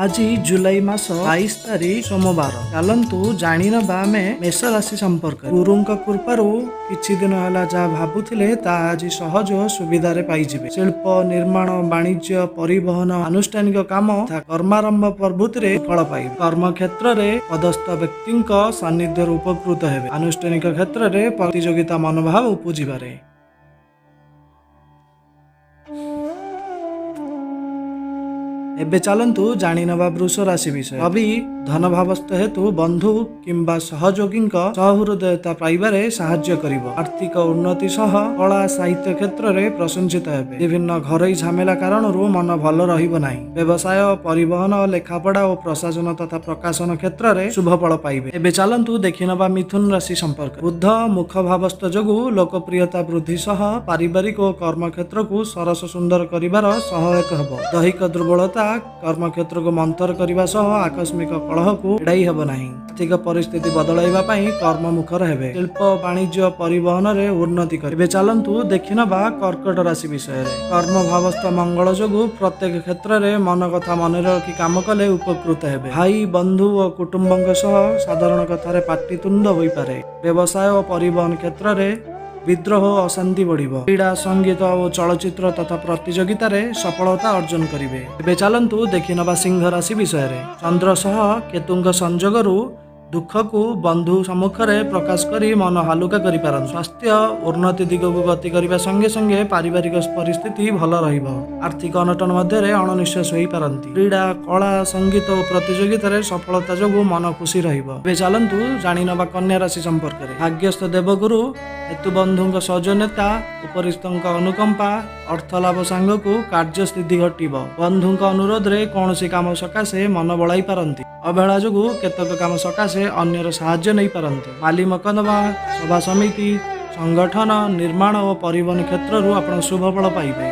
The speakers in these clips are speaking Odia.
ଆଜି ଜୁଲାଇ ମାସ 22 ତାରିଖ ସୋମବାର। ଚାଲନ୍ତୁ ଜାଣିନବା ଆମେ ମେଷ ରାଶି ସମ୍ପର୍କରେ। ଗୁରୁଙ୍କ କୃପାରୁ କିଛି ଦିନ ହେଲା ଯାହା ଭାବୁଥିଲେ ତାହା ଆଜି ସହଜ ଓ ସୁବିଧାରେ ପାଇଯିବେ। ଶିଳ୍ପ, ନିର୍ମାଣ, ବାଣିଜ୍ୟ, ପରିବହନ, ଆନୁଷ୍ଠାନିକ କାମ ତଥା କର୍ମାରମ୍ଭ ପ୍ରଭୃତିରେ ଫଳ ପାଇବେ। କର୍ମ କ୍ଷେତ୍ରରେ ପଦସ୍ଥ ବ୍ୟକ୍ତିଙ୍କ ସାନ୍ନିଧ୍ୟରୁ ଉପକୃତ ହେବେ। ଆନୁଷ୍ଠାନିକ କ୍ଷେତ୍ରରେ ପ୍ରତିଯୋଗିତା ମନୋଭାବ ଉପୁଜିପାରେ। ଏବେ ଚାଲନ୍ତୁ ଜାଣିନେବା ବୃଷ ରାଶି ବିଷୟ। ରବି ଧନଭାବସ୍ଥ ହେତୁ ବନ୍ଧୁ କିମ୍ବା ସହଯୋଗୀଙ୍କ ସହୃଦୟତା ପାଇବାରେ ସାହାଯ୍ୟ କରିବ। ଆର୍ଥିକ ଉନ୍ନତି ସହ କଳା, ସାହିତ୍ୟ କ୍ଷେତ୍ରରେ ପ୍ରଶଂସିତ ହେବେ। ବିଭିନ୍ନ ଘରୋଇ ଝାମେଲା କାରଣରୁ ମନ ଭଲ ରହିବ ନାହିଁ। ବ୍ୟବସାୟ, ପରିବହନ, ଲେଖାପଢା ଓ ପ୍ରଶାସନ ତଥା ପ୍ରକାଶନ କ୍ଷେତ୍ରରେ ଶୁଭ ଫଳ ପାଇବେ। ଏବେ ଚାଲନ୍ତୁ ଦେଖିନେବା ମିଥୁନ ରାଶି ସମ୍ପର୍କ। ବୁଧ ମୁଖ ଭାବସ୍ଥ ଯୋଗୁଁ ଲୋକପ୍ରିୟତା ବୃଦ୍ଧି ସହ ପାରିବାରିକ ଓ କର୍ମକ୍ଷେତ୍ରକୁ ସରସ ସୁନ୍ଦର କରିବାର ସହାୟକ ହେବ। ଦୈହିକ ଦୁର୍ବଳତା କର୍ମକ୍ଷେତ୍ରକୁ ମନ୍ଥର କରିବା ସହ ଆକସ୍ମିକ କଳହକୁ ଏଡ଼ାଇ ହେବ ନାହିଁ। ଆର୍ଥିକ ପରିସ୍ଥିତି ବଦଳାଇବା ପାଇଁ କର୍ମମୁଖର ହେବେ। ଶିଳ୍ପ, ବାଣିଜ୍ୟ, ପରିବହନରେ ଉନ୍ନତି କରିବେ। ଏବେ ଚାଲନ୍ତୁ ଦେଖିନବା କର୍କଟ ରାଶି ବିଷୟରେ। କର୍ମ ଭାବସ୍ଥ ମଙ୍ଗଳ ଯୋଗୁଁ ପ୍ରତ୍ୟେକ କ୍ଷେତ୍ରରେ ମନ କଥା ମନରେ ରଖି କାମ କଲେ ଉପକୃତ ହେବେ। ଭାଇ, ବନ୍ଧୁ ଓ କୁଟୁମ୍ବଙ୍କ ସହ ସାଧାରଣ କଥାରେ ପାଟିତୁଣ୍ଡ ହୋଇପାରେ। ବ୍ୟବସାୟ ଓ ପରିବହନ କ୍ଷେତ୍ରରେ ବିଦ୍ରୋହ ଓ ଅଶାନ୍ତି ବଢିବ। କ୍ରୀଡ଼ା, ସଙ୍ଗୀତ ଓ ଚଳଚ୍ଚିତ୍ର ତଥା ପ୍ରତିଯୋଗିତାରେ ସଫଳତା ଅର୍ଜନ କରିବେ। ଏବେ ଚାଲନ୍ତୁ ଦେଖିନବା ସିଂହ ରାଶି ବିଷୟରେ। ଚନ୍ଦ୍ର ସହ କେତୁଙ୍କ ସଂଯୋଗରୁ ଦୁଃଖକୁ ବନ୍ଧୁ ସମ୍ମୁଖରେ ପ୍ରକାଶ କରି ମନ ହାଲୁକା କରିପାରନ୍ତି। ସ୍ୱାସ୍ଥ୍ୟ ଉନ୍ନତି ଦିଗକୁ ଗତି କରିବା ସଙ୍ଗେ ସଙ୍ଗେ ପାରିବାରିକ ପରିସ୍ଥିତି ଭଲ ରହିବ। ଆର୍ଥିକ ଅନଟନ ମଧ୍ୟରେ ଅଣନିଶ୍ୱାସ ହୋଇପାରନ୍ତି। କ୍ରୀଡ଼ା, କଳା, ସଙ୍ଗୀତ ଓ ପ୍ରତିଯୋଗିତାରେ ସଫଳତା ଯୋଗୁଁ ମନ ଖୁସି ରହିବ। ଏବେ ଚାଲନ୍ତୁ ଜାଣିନବା କନ୍ୟା ରାଶି ସମ୍ପର୍କରେ। ଭାଗ୍ୟସ୍ଥ ଦେବଗୁରୁ ହେତୁ ବନ୍ଧୁଙ୍କ ସୌଜନ୍ୟତା, ଉପରିସ୍ଥଙ୍କ ଅନୁକମ୍ପା, ଅର୍ଥ ଲାଭ ସାଙ୍ଗକୁ କାର୍ଯ୍ୟ ସିଦ୍ଧି ଘଟିବ। ବନ୍ଧୁଙ୍କ ଅନୁରୋଧରେ କୌଣସି କାମ ସକାଶେ ମନ ବଳାଇ ପାରନ୍ତି। ଅବହେଳା ଯୋଗୁଁ କେତେକ କାମ ସକାଶେ ଅନ୍ୟର ସାହାଯ୍ୟ ନେଇପାରନ୍ତି। ମାଲି ମକଦ୍ଦମା, ସଭା ସମିତି, ସଂଗଠନ, ନିର୍ମାଣ ଓ ପରିବହନ କ୍ଷେତ୍ରରୁ ଆପଣ ଶୁଭ ଫଳ ପାଇବେ।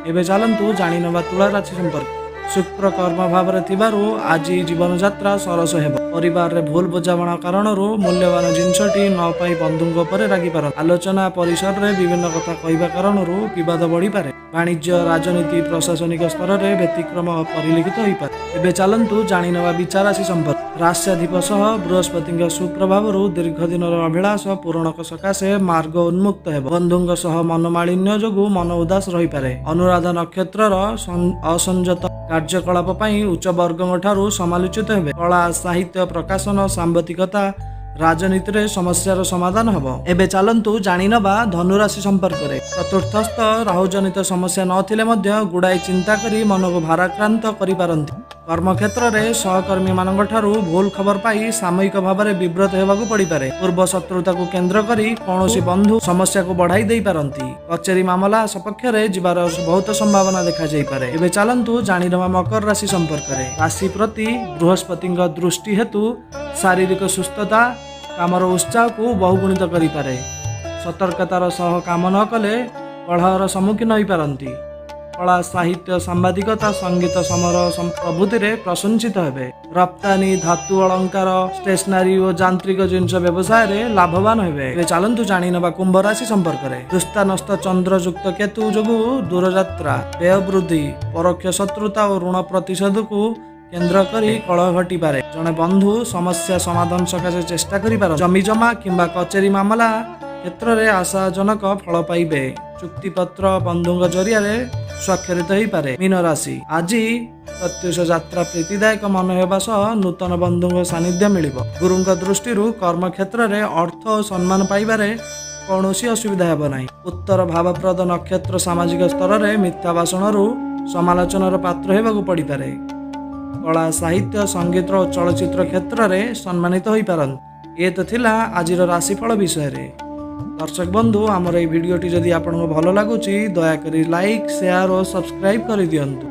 ଏବେ ଚାଲନ୍ତୁ ଜାଣିନେବା ତୁଳା ରାଶି ସମ୍ପର୍କ। ଶୁକ୍ର କର୍ମ ଭାବରେ ଥିବାରୁ ଆଜି ଜୀବନଯାତ୍ରା ସରସ ହେବ। ପରିବାରରେ ଭୁଲ ବୁଝାମଣା କାରଣରୁ ମୂଲ୍ୟବାନ ଜିନିଷଟି ନ ପାଇ ବନ୍ଧୁଙ୍କ ଉପରେ ରାଗିପାରନ୍ତି। ଆଲୋଚନା ପରିସରରେ ବିଭିନ୍ନ କଥା କହିବା କାରଣରୁ ବିବାଦ ବଢିପାରେ। ବାଣିଜ୍ୟ, ରାଜନୀତି, ପ୍ରଶାସନିକ ସ୍ତରରେ ବ୍ୟତିକ୍ରମ ପରିଲକ୍ଷିତ ହୋଇପାରେ। ଏବେ ଚାଲନ୍ତୁ ଜାଣିନେବା ବିଛା ରାଶି ସମ୍ପର୍କ। ରାଶ୍ୟାଧିପ ସହ ବୃହସ୍ପତିଙ୍କ ସୁପ୍ରଭାବରୁ ଦୀର୍ଘ ଦିନର ଅଭିଳାଷ ପୂରଣ ସକାଶେ ମାର୍ଗ ଉନ୍ମୁକ୍ତ ହେବ। ବନ୍ଧୁଙ୍କ ସହ ମନୋମାଳିନ୍ୟ ଯୋଗୁଁ ମନ ଉଦାସ ରହିପାରେ। ଅନୁରାଧା ନକ୍ଷତ୍ରର ଅସଂଯତ କାର୍ଯ୍ୟକଳାପ ପାଇଁ ଉଚ୍ଚ ବର୍ଗଙ୍କ ଠାରୁ ସମାଲୋଚିତ ହେବେ। କଳା, ସାହିତ୍ୟ, ପ୍ରକାଶନ, ସାମ୍ବାଦିକତା, ରାଜନୀତିରେ ସମସ୍ୟାର ସମାଧାନ ହେବ। ଏବେ ଚାଲନ୍ତୁ ଜାଣିନବା ଧନୁରାଶି ସମ୍ପର୍କରେ। ଚତୁର୍ଥସ୍ଥ ରାହୁଜନିତ ସମସ୍ୟା ନଥିଲେ ମଧ୍ୟ ଗୁଡ଼ାଏ ଚିନ୍ତା କରି ମନକୁ ଭାରାକ୍ରାନ୍ତ କରିପାରନ୍ତି। କର୍ମକ୍ଷେତ୍ରରେ ସହକର୍ମୀମାନଙ୍କ ଠାରୁ ଭୁଲ ଖବର ପାଇ ସାମୟିକ ଭାବରେ ବିବ୍ରତ ହେବାକୁ ପଡ଼ିପାରେ। ପୂର୍ବ ଶତ୍ରୁତାକୁ କେନ୍ଦ୍ର କରି କୌଣସି ବନ୍ଧୁ ସମସ୍ୟାକୁ ବଢ଼ାଇ ଦେଇପାରନ୍ତି। କଚେରୀ ମାମଲା ସପକ୍ଷରେ ଯିବାର ବହୁତ ସମ୍ଭାବନା ଦେଖାଯାଇପାରେ। ଏବେ ଚାଲନ୍ତୁ ଜାଣିନେବା ମକର ରାଶି ସମ୍ପର୍କରେ। ରାଶି ପ୍ରତି ବୃହସ୍ପତିଙ୍କ ଦୃଷ୍ଟି ହେତୁ ଶାରୀରିକ ସୁସ୍ଥତା କାମର ଉତ୍ସାହକୁ ବହୁଗୁଣିତ କରିପାରେ। ସତର୍କତାର ସହ କାମ ନ କଲେ କଳହର ସମ୍ମୁଖୀନ ହୋଇପାରନ୍ତି। କଳା, ସାହିତ୍ୟ, ସାମ୍ବାଦିକତା, ସଙ୍ଗୀତ, ସମର ପ୍ରଭୃତିରେ ପ୍ରଶଂସିତ ହେବେ। ରପ୍ତାନି, ଧାତୁ ଅଳଙ୍କାର, ଷ୍ଟେସନାରୀ ଓ ଯାନ୍ତ୍ରିକ ଜିନିଷ ବ୍ୟବସାୟରେ ଲାଭବାନ ହେବେ। ଏବେ ଚାଲନ୍ତୁ ଜାଣିନେବା କୁମ୍ଭ ରାଶି ସମ୍ପର୍କରେ। ଦୁସ୍ଥାନସ୍ଥ ଚନ୍ଦ୍ରଯୁକ୍ତ କେତୁ ଯୋଗୁଁ ଦୂରଯାତ୍ରା, ବ୍ୟୟ ବୃଦ୍ଧି, ପରୋକ୍ଷ ଶତ୍ରୁତା ଓ ଋଣ ପ୍ରତିଶୋଧକୁ କେନ୍ଦ୍ର କରି କଳହ ଘଟିପାରେ। ଜଣେ ବନ୍ଧୁ ସମସ୍ୟା ସମାଧାନ ସକାଶେ ଚେଷ୍ଟା କରିପାରନ୍ତି। ଜମି ଜମା କିମ୍ବା କଚେରୀ ମାମଲା କ୍ଷେତ୍ରରେ ଆଶାଜନକ ଫଳ ପାଇବେ। ଚୁକ୍ତିପତ୍ର ବନ୍ଧୁଙ୍କ ଜରିଆରେ ସ୍ୱାକ୍ଷରିତ ହୋଇପାରେ। ମୀନ ରାଶି, ଆଜି ପ୍ରତ୍ୟୁଷ ଯାତ୍ରା ପ୍ରୀତିଦାୟକ ମନ ହେବା ସହ ନୂତନ ବନ୍ଧୁଙ୍କ ସାନ୍ନିଧ୍ୟ ମିଳିବ। ଗୁରୁଙ୍କ ଦୃଷ୍ଟିରୁ କର୍ମକ୍ଷେତ୍ରରେ ଅର୍ଥ ଓ ସମ୍ମାନ ପାଇବାରେ କୌଣସି ଅସୁବିଧା ହେବ ନାହିଁ। ଉତ୍ତର ଭାବପ୍ରଦ ନକ୍ଷତ୍ର ସାମାଜିକ ସ୍ତରରେ ମିଥ୍ୟା ଭାଷଣରୁ ସମାଲୋଚନାର ପାତ୍ର ହେବାକୁ ପଡ଼ିପାରେ। କଳା, ସାହିତ୍ୟ, ସଙ୍ଗୀତ ଓ ଚଳଚ୍ଚିତ୍ର କ୍ଷେତ୍ରରେ ସମ୍ମାନିତ ହୋଇପାରନ୍ତି। ଏ ତ ଥିଲା ଆଜିର ରାଶିଫଳ ବିଷୟରେ। ଦର୍ଶକ ବନ୍ଧୁ, ଆମର ଏଇ ଭିଡ଼ିଓଟି ଯଦି ଆପଣଙ୍କୁ ଭଲ ଲାଗୁଛି, ଦୟାକରି ଲାଇକ୍, ସେୟାର ଓ ସବସ୍କ୍ରାଇବ୍ କରିଦିଅନ୍ତୁ।